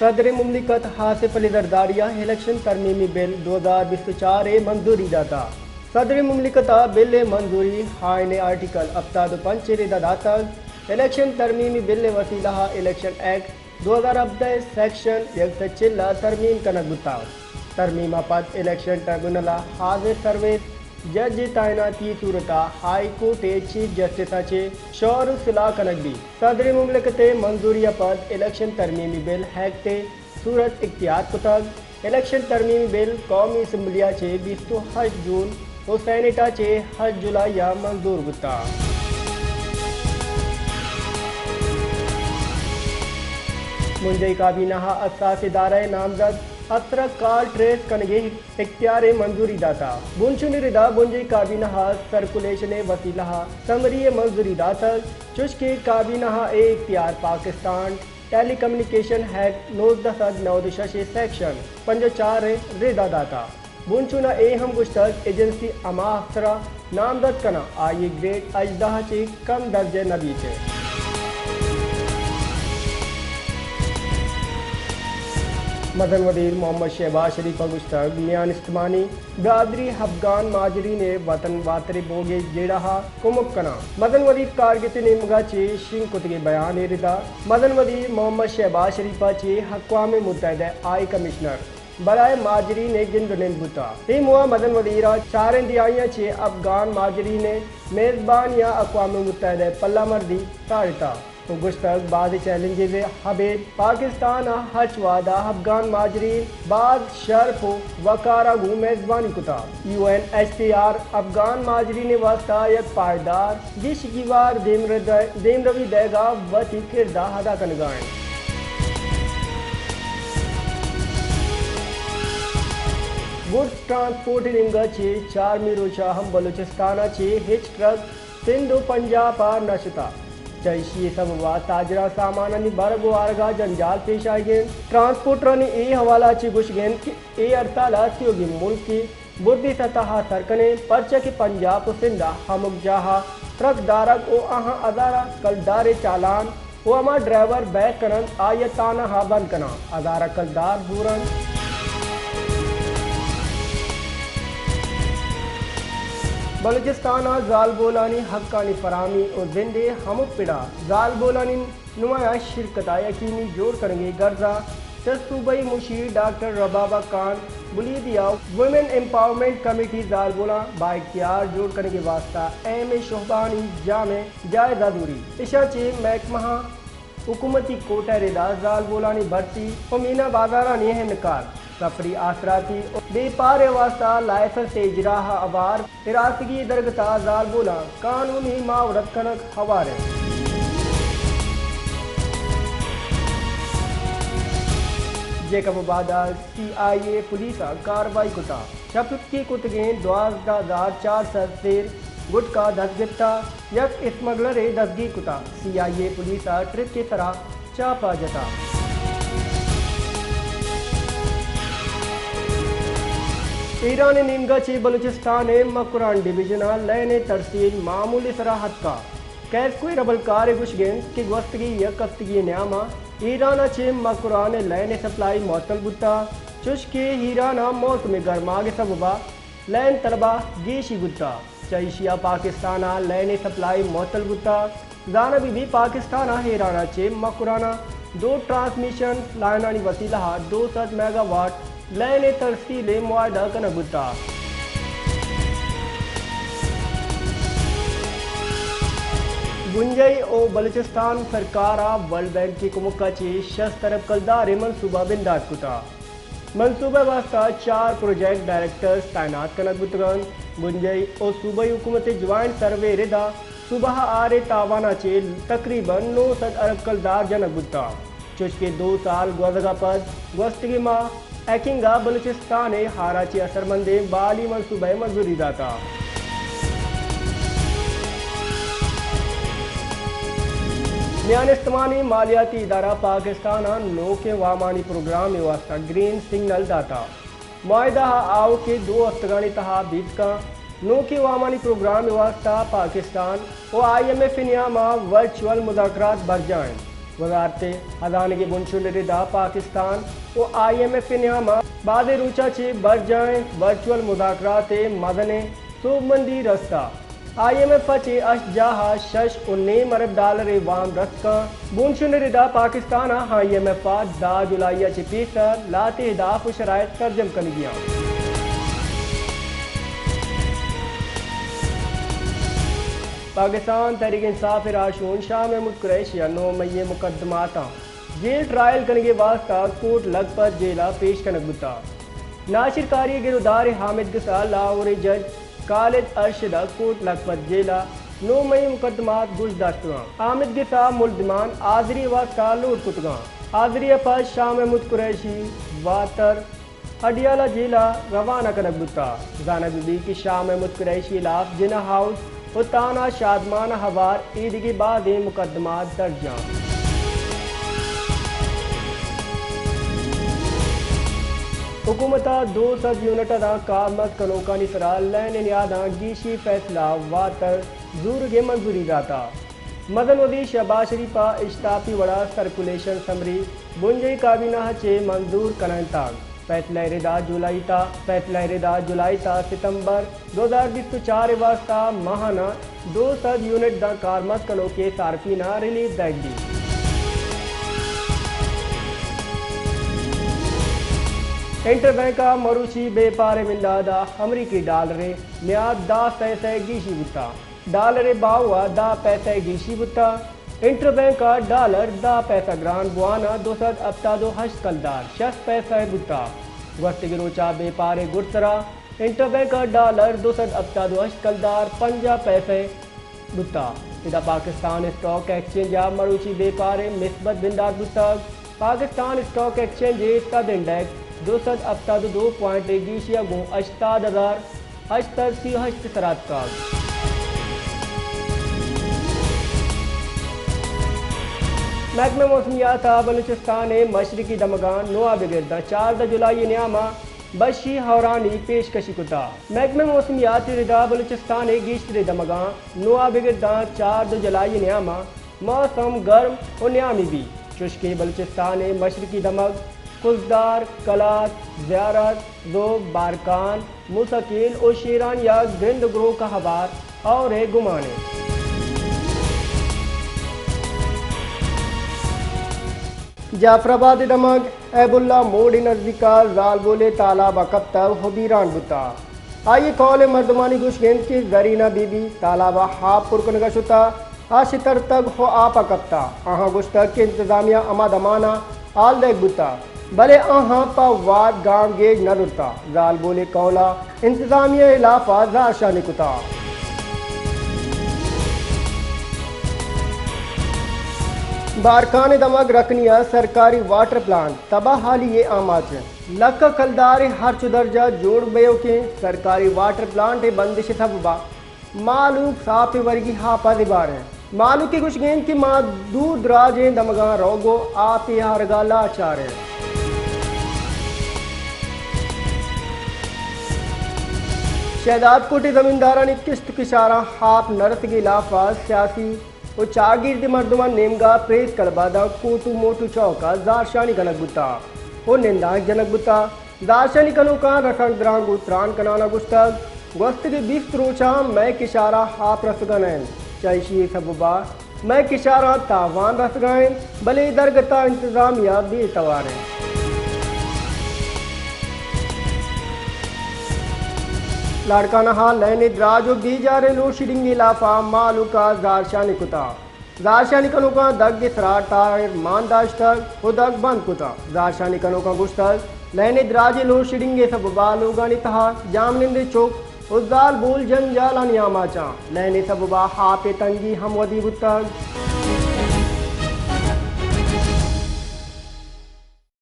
صدر مملکت آصف علی زرداری ء الیکشن ترمیمی بل دو ہزار بیست و چار ء منظوری داتا۔ صدر مملکت ء بل ء منظوری آئین ء آرٹیکل ہفتاد و پنچ ء ردا داتگ۔ الیکشن ترمیمی بل ء وسیلہ ء الیکشن ایکٹ دو ہزار ہبدہ ء سیکشن یک سد چل ء ترمیم کنگ بوتگ۔ ترمیم ء پد الیکشن ٹربیونل ء حاضر سروس جج ء تعیناتی ء صورت ء ہائی کورٹ ء چیف جسٹس ء چہ شور ء صلاح کنگ بیت۔ صدر مملکت ء منظوری ء پد الیکشن ترمیمی بل ایکٹ ء صورت اختیار کتگ۔ الیکشن ترمیمی بل قومی اسمبلی ء چہ بیست و ہشت جون ء سینیٹ ء چہ ہشت جولائی ء منظور بوتگ۔ بنجاہی کابینہ ء حساس ادارہ ء نامزد افسر ء کال ٹریس کنگ ء اختیار ء منظوری داتا۔ بنشونی ردا بنجاہی کابینہ ء سرکولیشن ء وسیلہ ء سمری ء منظوری داتگ، چوشکہ کابینہ ء اے اختیار پاکستان ٹیلی کمیونیکیشن ایکٹ نوزدہ سد نود و شش ء سیکشن پنجاہ و چار ء ردا داتا۔ بنشون ء اے ہم گوشتگ، ایجنسی ہما افسر ء نامزد کناں، آئی ء گریڈ ہژدہ ء چہ کم درجہ نہ بیت۔ مزن وزیر محمد شہباز شریف ء گوشتگ، میان استمانی برادری افغان مہاجرین ء وطن واتر بوگ ء جیڑہ ء کمک کناں۔ مزن وزیر کارگت ء نیمگ ء چہ شنگ کتگیں بیان ء ردا مزن وزیر محمد شہباز شریف ء چہ اقوام متحدہ ء ہائی کمشنر برائے مہاجرین ء گند ء نند بوتگ۔ اے موہ ء مزن وزیر ء چاریں دیہائیاں چہ افغان مہاجرین ء میزبانی ء اقوام متحدہ ء پلہ مردی ساڑتگ۔ ء گوشتگ، بازیں چیلنجز ء ابید پاکستان ء ہرچ وہد ء افغان مہاجرین باز شرپ ء وقار ء گوں میزبانی کتگ۔ U N H C R Afghan مہاجرین ء واستہ یک پائیدار گیش گیوار دیمرد-، دیمروی دئیگ ء وتی کرد ء ادا کنگ ء انت۔ گڈز ٹرانسپورٹ ء نیمگ ء چہ چارمی روچ ء ہم بلوچستان ء چہ ہچ ٹرک سندھ و پنجاب ء نہ شتگ۔ چہ ایشی ء سبب ء تاجراں سامانانی برگ و آرگ ء جنجال پیش آیگ انت۔ ٹرانسپورٹرانی اے حوالہ ء چہ گوشگ انت کہ اے ہڑتال ء تیوگیں ملک ء بردی سطح ء سر کنیں، پرچا کہ پنجاب و سندھ ء ہمک جاہ ء ٹرک دارگ و آہاں ہزاراں کلدار ء چالان و ہما ڈرائیور بئیگ کن انت، آئی ء تھانہ ء بند کناں، ہزاراں کلدار زور انت۔ بلوچستان ء زالبولانی حقانی فراہمی و زند ء ہمک پڑ ء زالبولانی نمایاں شرکت ء یقینی جوڑ کنگ ء گرز ء چہ صوبائی مشیر ڈاکٹر ربابہ خان بلیدی ء ویمن امپاورمنٹ کمیٹی زالبولاں بااختیار جوڑ کنگ ء واستہ اہم شعبہانی جامع جائزہ زوری۔ ایشاں چہ محکمہاں حکومتی کوٹہ ء ردا زالبولانی بھرتی و مینا بازارانی انعقاد، سفری آسراتی و بیپار ء واستہ لائسنس ء اجراہ ء ہوار ہراسگی درگت ء زالبولاں قانونی معاونت کنگ ہوار انت۔ جیکب آباد ء سی آئی اے پولیس ء کارروائی کتگ۔ شپتکی کتگیں دوازدہ ہزار چار سد سیر گٹکا دست گپتگ، یک اسمگلرے دزگیر کتگ۔ سی آئی اے پولیس ء ٹرک ء سرا چاپہ جتگ۔ ایران ء نیمگا چہ بلوچستان ء مکران ڈویژن ء لین ء ترسیل معمول ء سرا اتکگ۔ کیسکو ء ربلکار ء گوشگ انت کہ گوستگیں یک ہفتگی ء نیام ء ایران ء چہ مکران ء لین ء سپلائی معطل بوتگ، چوشکہ ایران ء موسم ء گرماگ ء سبب ء لین طلب ء گیشی بوتگ۔ چہ ایشی ء پاکستان ء لین ء سپلائی معطل بوتگ۔ زانگ بہ بیت پاکستان ء ایران ء چہ مکران ء دو ٹرانسمیشن لائنانی وسیلہ ء دو سد میگا واٹ لین ء ترسیل ء معاہدہ کنگ بوتگ۔ بنجائی ء بلوچستان سرکار ء ورلڈ بینک ء کمک ء چہ شست ارب کلدار ء منصوبہ بندات کتگ۔ منصوبہ ء واستہ چار پروجیکٹ ڈائریکٹرز تعینات کنگ بوتگ انت۔ بنجائی ء صوبائی حکومت ء جوائنٹ سروے ء ردا صوبہ ء آر ء تاوان ء چہ تقریباً نو سد ارب کلدار جنگ بوتگ۔ چوشکہ دو سال گوزگ ء پد گوستگیں ماہ ہیکنگ ء بلوچستان ء ہار ء چہ اثرمندیں بحالی منصوبہ ء منظوری داتگ۔ میان استمانی مالیاتی ادارہ پاکستان ء نوکیں وامانی پروگرام ء واستہ گرین سگنل داتگ۔ معاہدہ ء آؤکیں دو ہفتگانی تہا بیت کنت۔ نوکیں وامانی پروگرام ء واستہ پاکستان و آئی ایم ایف ء نیام ء ورچوئل مذاکرات برجاہ انت۔ وزارت خزانگ ءِ بنشون ءِ ردا پاکستان ءُ آئی ایم ایف ءِ نیام ءَ بازیں روچ ءَ چہ برجاہیں ورچوئل مذاکرات ءِ مزنیں سوبمندی رستہ۔ آئی ایم ایف ءَ چہ ہشت جاہ ءَ شش ءُ نیم ارب ڈالر ءِ وام رست کن۔ بنشون ءِ ردا پاکستان ءَ آئی ایم ایف ءَ دہ جولائی ءَ چہ پیسر لہتے اہداف ءُ شرائط سرجم کنگی انت۔ پاکستان تحریک انصاف ءِ راہشون شاہ محمود قریشی ءَ نو مئی ءِ مقدماتاں جیل ٹرائل کنگ ءِ واستہ کوٹ لکھپت جیل ءَ پیش کنگ بوتگ۔ ناشرکاری ءِ گرودار حامد گس ءَ لاہور ءِ جج خالد ارشد ءَ کوٹ لکھپت جیل ءَ نو مئی ءِ مقدمات گوش داشتگ انت۔ حامد گس ءَ ملزمان حاضری ءِ واستہ لوٹ کتگ انت۔ حاضری ءَ پد شاہ محمود قریشی واتر اڈیالہ جیل ءَ روانہ کنگ بوتگ۔ زانگ بہ بیت کہ شاہ محمود قریشی ءِ ہلاف جناح ہاؤس ءُ تھانہ شادمان ءَ ہوار ایدگہ بازیں مقدمات درج انت۔ حکومت ءَ دو سد یونٹ ءَ داں کارمرز کنوکانی سرا لین ءِ نیاداں گیشی فیصلہ واتر زورگ ءِ منظوری داتگ۔ مزن وزیر شہباز شریف ءَ اشتاپی وڑ ءَ سرکولیشن سمری بنجاہی کابینہ ءَ چہ منظور کنائینتگ۔ فیصلہ ءِ ردا جولائی تا، فیصلہ ءِ ردا جولائی تا ستمبر دو ہزار بیست ءُ چار ءِ واستہ ماہانہ دو سد یونٹ داں کارمرز کنوکیں صارفین ءَ ریلیف دئیگ بیت۔ انٹر بینک ءَ مروچی بیپار ءِ بندات ءَ امریکی ڈالر ءِ نیاد دہ پیسہ گیشی بوتگ۔ ڈالر ءِ بہاؤ ءَ دہ پیسہ گیشی بوتگ۔ انٹر بینک ءَ ڈالر دہ پیسہ گران بوان ءَ دو سد ہپتاد ءُ ہشت کلدار شست پیسہ بوتگ۔ گوستگیں روچ ءَ بیپار ءِ گڈسرا انٹر بینک ءَ ڈالر دو سد ہپتاد ءُ ہشت کلدار پنجاہ پیسہ بوتگ۔ ادا پاکستان اسٹاک ایکسچینج ءَ مروچی بیپار ءِ مثبت بندات بوتگ۔ پاکستان اسٹاک ایکسچینج ءِ سد انڈیکس دو سد ہپتاد ءُ دو پوائنٹ ءِ گیشی ءَ گوں ہشتاد ہزار ہشت سد سی ءُ ہشت ءِ سرا اتکگ۔ محکمہ موسمیات ءَ بلوچستان ءِ مشرقی دمگاں نوآب ءِ گرداں چاردہ جولائی ءِ نیام ءَ بشی ہورانی پیشکشی کتگ۔ محکمہ موسمیات ءِ ردا بلوچستان ءِ گیشتریں دمگاں نوآب ءِ گرداں چاردہ جولائی ءِ نیام ءَ موسم گرم ءُ نیامی بیت، چوشکہ بلوچستان ءِ مشرقی دمگ کزدار، کلات، زیارت، زوگ، بارکان، موسی کیل ءُ شیران ءَ گند ءُ گروک ءَ ہوار ہور ءِ گمان انت۔ جعفر آباد ءِ دمگ عیب اللہ موڑ ءِ نزیک ءَ زالبول ءِ تالاب ءَ کپتگ ءُ بیران بوتگ۔ آئی ءِ کہول ءِ مردمانی گوشگ انت کہ زرینہ بی بی تالاب ءَ آپ پر کنگ ءَ شتگ، آ شترتگ ءُ آپ ءَ کپتگ۔ آہاں گوشتگ کہ انتظامیہ ہما دمان ءَ ہال دئیگ بوتگ، بلے آہاں پہ وھد گامگیج نہ زرتگ۔ زالبول ءِ کہول ءَ انتظامیہ ءِ ہلاف ءَ زہرشانی کتگ۔ بارکان ءِ دمگ رکنی ءَ سرکاری واٹر پلانٹ تباہ حالی ءِ آماچ انت۔ لکھ کلدار ءِ ہرچ ءُ درجہ جوڑ بئیوکیں سرکاری واٹر پلانٹ ءِ بندش ءِ سبب ءَ مہلوک ساپ ءِ ورگی آپ ءَ زبہر انت۔ مہلوک ءِ گوشگ انت کہ ما دور دراجیں دمگاں روگ ءُ آپ ءِ آرگ ءَ لاچار ایں۔ شہداد کوٹ ءِ زمیندارانی کشت ءُ کشاراں آپ نہ رسگ ءِ ہلاف ءَ سیاسی ءُ چاگردی مردمانی نیمگ ءَ پریس کلب ءَ داں کوٹو موٹو چوک ءَ زہرشانی کنگ بوتگ ءُ نندانک جنگ بوتگ۔ زہرشانی کنوکاں رسانکدراں گوں تران کنان ءَ گوشتگ، گوستگیں بیست روچاں مئے کشار ءَ آپ رسگ ءَ نہ انت، چہ ایشی ءِ سبب ءَ مئے کشاراں تاوان رسگ ءَ انت، بلے اے درگت ءَ انتظامیہ بے توار انت۔ لاڑکانہ ءَ لین ءِ دراج ءُ بے جاریں لوڈشیڈنگ ءِ ہلاف ءَ مہلوک ءَ زہرشانی کتگ۔ زہرشانی کنوکاں دگ ءِ سرا ٹائر مان داشتگ ءُ دگ بند کتگ۔ زہرشانی کنوکاں گوشتگ، لین ءِ دراجیں لوڈشیڈنگ ءِ سبب ءَ لوگانی تہا جاہمنندیں چک ءُ زالبول جنجالانی آماچ انت۔ لین ءِ سبب ءَ آپ ءِ تنگی ہم ودی بوتگ۔